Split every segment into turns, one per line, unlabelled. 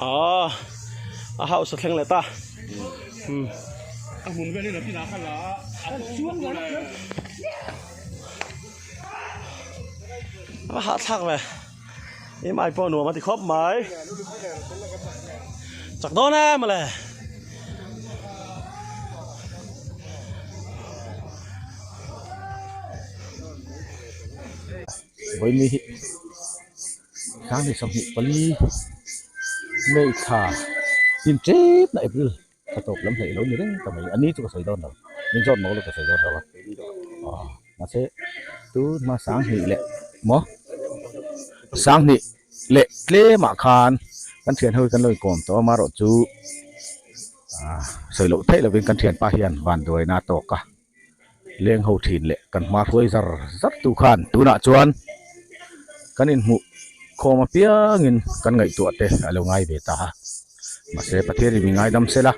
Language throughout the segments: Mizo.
Ah, a house a thleng leh ta. Hmm.
A hmun vel hi nakinah kha la a
A hahthlak ve. Em ai pawh nuam a ti khawp mai. Chak dawn em mawle.
Vawiin hi sanghnih 24 May thla tin tep na April thla tawp lam hleih lo ni reng ta mai a ni chu ka sawi dawn lo min zawt maw lo ka sawi dawn lo a aw mahse tun hma sanghnih leh maw sanghnih leh tlemah khan kan thian ho hi kan lo inkawm tawh a amaherawh chu ah sawi loh theih lovin kan thianpa hian vanduaina a tawk a. Leng ho thin leh kan hma hruai zar zar tu khan tunah chuan kan inhmuh khawm apiangin kan ngaihtuah te a lo ngai ve ta a, mahse Pathian in mi ngaidam se la,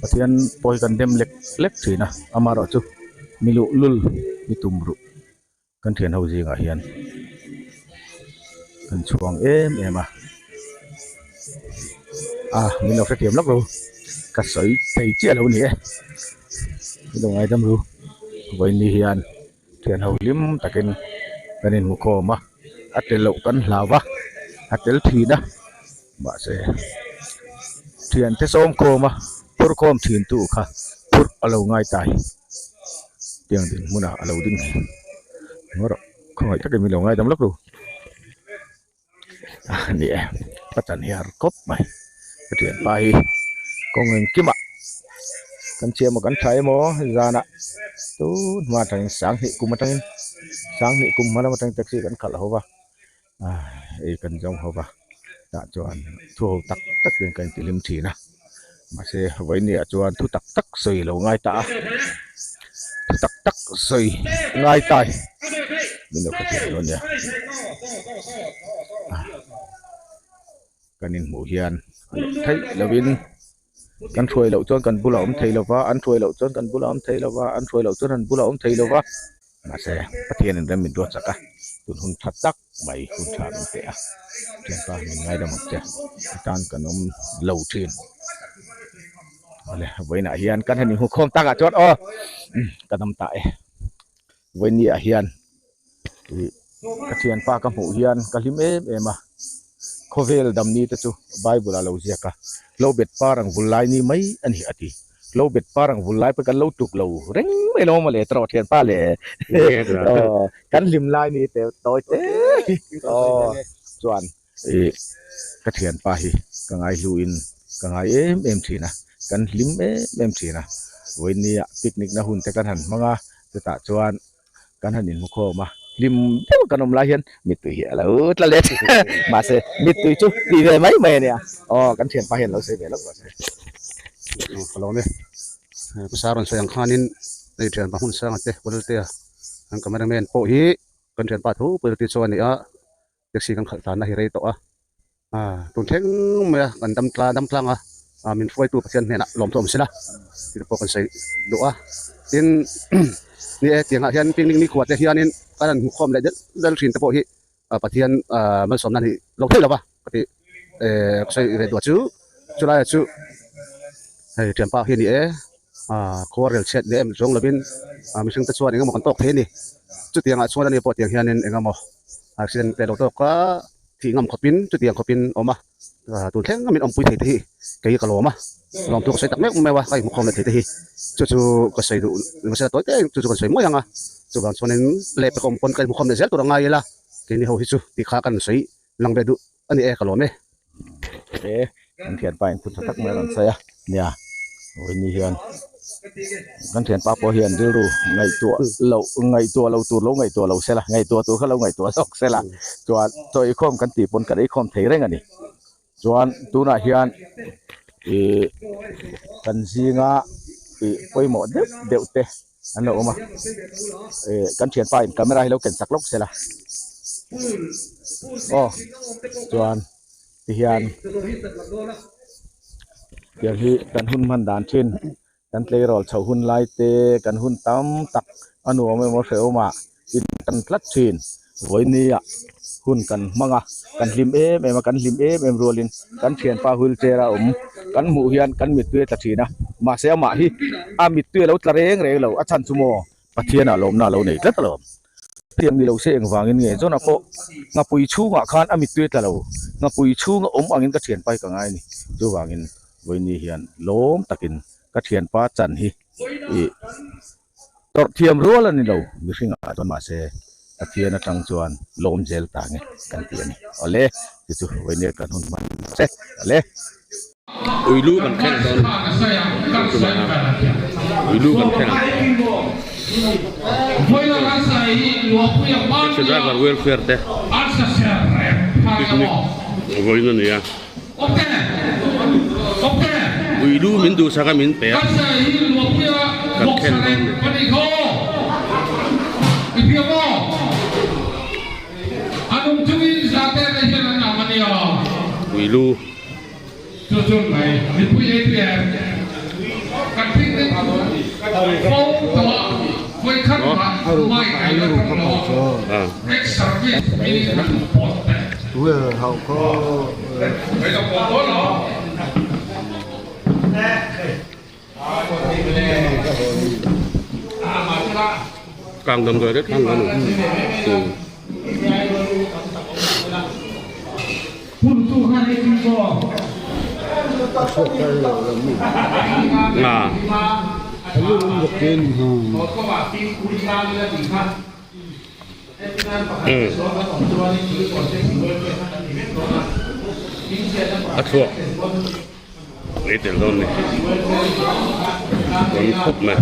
Pathian pawh hi kan dem lek lek thin a, amaherawhchu mi luhlul mi tum ruh. Kan thian ho zingah hian kan chhuang em em a, a min lo hrethiam lawk lo ka sawi thei chiah lo ni e, min lo ngaidam ru vawiin hian thian ho hlim takin kan inhmu khawm a, a tel loh kan hlau va a tel thin a mahse thiante sawm khawm a phur khawm thin tu kha phurh a lo ngai ta hi tiang din hmunah a lo ding ngaw rawh khawngaih takin min lo ngaidam lawk lo a ni e ka chan hi a har khawp mai ka thianpa hi kawng engkimah kan chhiah emaw kan tha emaw zanah tun hma atangin sanghnih kum atangin sanghnih kum hma lam atangin taxi kan khalh ho va. Ei kan zawng ho va tah chuan thu ho tak tak in kan tihlim thin a mahse vawinia chuan thu tak tak sawi lo ngai ta a thu tak tak sawi ngai ta min lo hre thiam dawn nia kan inhmuh hian a leh theih lovin kan hruai loh chuan kan bulah awm thei lova an hruai loh chuan kan bulah awm thei lova an hruai loh chuan an bulah awm thei lova. Mahse, Pathian in rem min ruat chak a, tun hun tha tak mai hun tha min pe a, Thianpa min ngaidam ang che, i tan kan awm lo thin. Awle, vawiinah hian kan han inhmu khawm takah chuan aw, ka dam ta e. Vawiinniah hian ih ka thianpa ka hmuh hian ka hlim em em a, khawvel damni te chu Bible ah lo ziak a, lo bet par ang vul lai ni mai a ni a ti. Lo bet par ang vul lai pawh kan lo tuk lo reng mai lo maw le tawh thianpa le aw kan hlim lai ni te tawi te hi aw chuan ih ka thianpa hi ka ngai hlu in ka ngai em em thin a kan hlim em em thin a vawinia picnic na hun te kan han hmang a chutah chuan kan han inhmu khawm a hlim deuh kan awm lai hian mittui hi a lo tla let mahse mittui chu tih ve mai mai a nia aw kan thianpa hian lo sawi ve lawk rawh se.
Ka lo ni Pu Sar rawn sawi ang khanin hei thianpa hmun sanga te Pualte a an cameraman pawh hi kan thianpa tho Pualte chu a ni a taxi kan khalh tlanna hi rei tawh a tun thleng mai a kan dam tlang dam tlang a min hruaitu Pathian hnenah lawmthu awm sela tih pawh kan sawi duh a tin ni e tiangah hian picnic ni khuate hianin kan han hmukhawm leh del del thin te pawh hi Pathian malsawmna a nih lo theih lo va ka tih ka sawi ve duh chu chulaiah chu hei thianpa hi a ni e khua rel chhiat leh em zawng lovin mihring te chuan engemaw kan tawk thei a ni chutiangah chuan ani pawh tiang hianin engemaw accident te lo tawk a thih ngam khawpin chutiang khawpin a awm a tun thleng min awmpui thei te hi kei ka lawm a lawmthu ka sawi tak meuh meuh a ka inhmukhawm leh thei te hi chu chu ka sawi duh mahse tawi te chu chu kan sawi muai ang a chuvang chuanin lehpek awm pawn ka inhmukhawm leh zel tur a ngai ila keini ho hi chu tih kha kan sawi lang ve duh a ni e ka lawm e.
E kan thianpa in thu tha tak mai a rawn sawi a nia vawiin ni hian. Kan thianpa pawh hian rilru ngaihtuah loh ngaihtuah lo tur lo ngaihtuah lo sela, ngaihtuah tur kha lo ngaihtuah zawk sela chuan chaw eikhawm kan tih pawn kan eikhawm thei reng a ni. Chuan tunah hian ih kan zinga ih pawimawh deuh deuh te an lo awm a, ih kan thianpa in camera hi lo ken chak lawk sela aw chuan. Tihian tiang hi kan hun hman dan thin kan tleirawl chhoh hun lai te kan hun tam tak a nuam emaw hrehawm ah in tan tlat thin vawinia hun kan hmang a kan hlim em em a kan hlim em em rualin kan thianpa wheelchair a awm kan hmuh hian kan mittui a tla thin a mahse amah hi a mittui a lo tla reng reng lo a chhan chu maw Pathianah lawmna a lo nei tlat alawm. Hetiang ni lo se engvangin nge John-a pawh ngapui chhungah khan a mittui a tla lo. Ngapui chhunga awm angin ka thianpa hi ka ngai a ni. Chuvangin vawiini hian lawm takin ka thianpa chan hi ih tawrh thiam rual a ni lo. Mihringah chuan mahse Pathian atang chuan lawm zel ta nge kan ti a ni. Awle, chu chu vawiini kan hun hman che. Awle.
Uilu kan thleng dawn tumah a uilu kan thleng ang taxi driver welfare te picnic vawiin a ni a uilu min duhsak a min pe a kan thlen dawn a ni. Uilu. Kang damdawi te khan an nga. A chhuak ei tel dawn ni dawn khawp mai.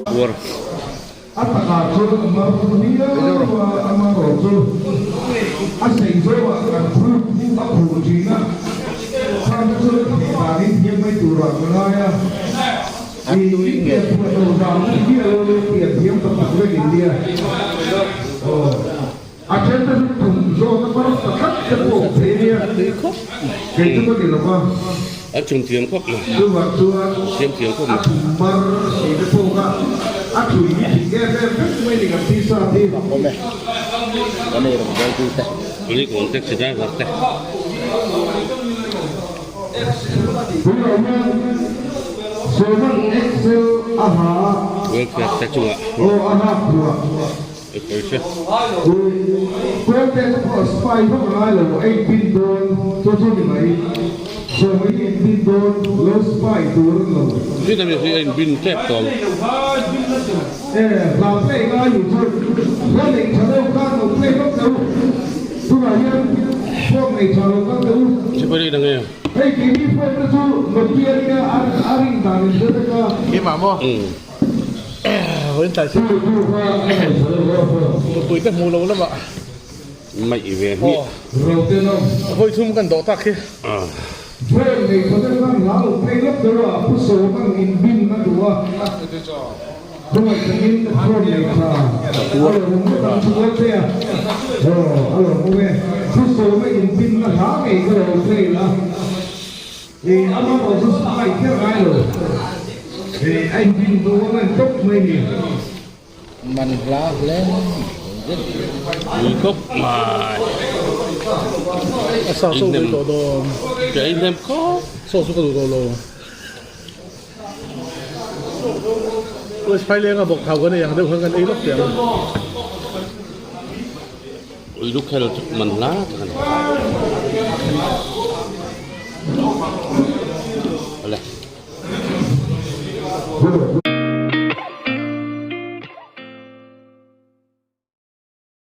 Puar.
A takah chuan a mar viau a, amaherawhchu a sei zawngah kan phut a khuh thin a, khang te chuan a theih danin thiam mai turah ka ngai a, i pian phuah lo dan hi miah lo lo pian thiam tak tak vek in nia. Aw. A then te chu tum zawna mar ta tlat te pawh awm thei nia, kei chu ka ni lo va.
A chhun thiam khawp mai.
Chuvang chuan
Siam thiam khawp
a
mai.
thum mar si te pawh kha a thui hi thing em em vek mai ni kan tisa hi.
Awm e, kan ei rawng bawl tu te.
Kulikawn taxi driver te.
Tunah hian Sawman Excel a ha a.
Welfare te chungah.
Aw a hak thuah. Kawlte te pawh spy vak a ngai lo, a inpin dawn chu chu ni mai. Sawma hi inpin dawn lo spy tur a ni lo.
Vitamin hi a inbin tep tawh ang.
E, hla play ngai hu chu hla nei tha deuh khan lo play vak teh u. Tunah hian phone nei tha lo kal teh u.
Chipari dang e.
Hei keini phone te chu Nokia nia a ring dan in hre vek a.
Keimah maw? Mutpui te hmuh lo lamah
Mai ve hmiah.
Vawi thum kan dawh tak hi.
Ih a mah pawh chu spy kher ngai lo ih a inbin dawn a ni tawp mai ni.
Man hla hle
Ui khawp mai.
A sa so duh tawh dawn.
Ka ei hnem khawp.
Saw chu ka duh tawh lo. West Phailenga bawk thau kan ei ang deuh khan kan ei lawk teh ang.
Ui lu khel chu man hla tak a ni. Awle.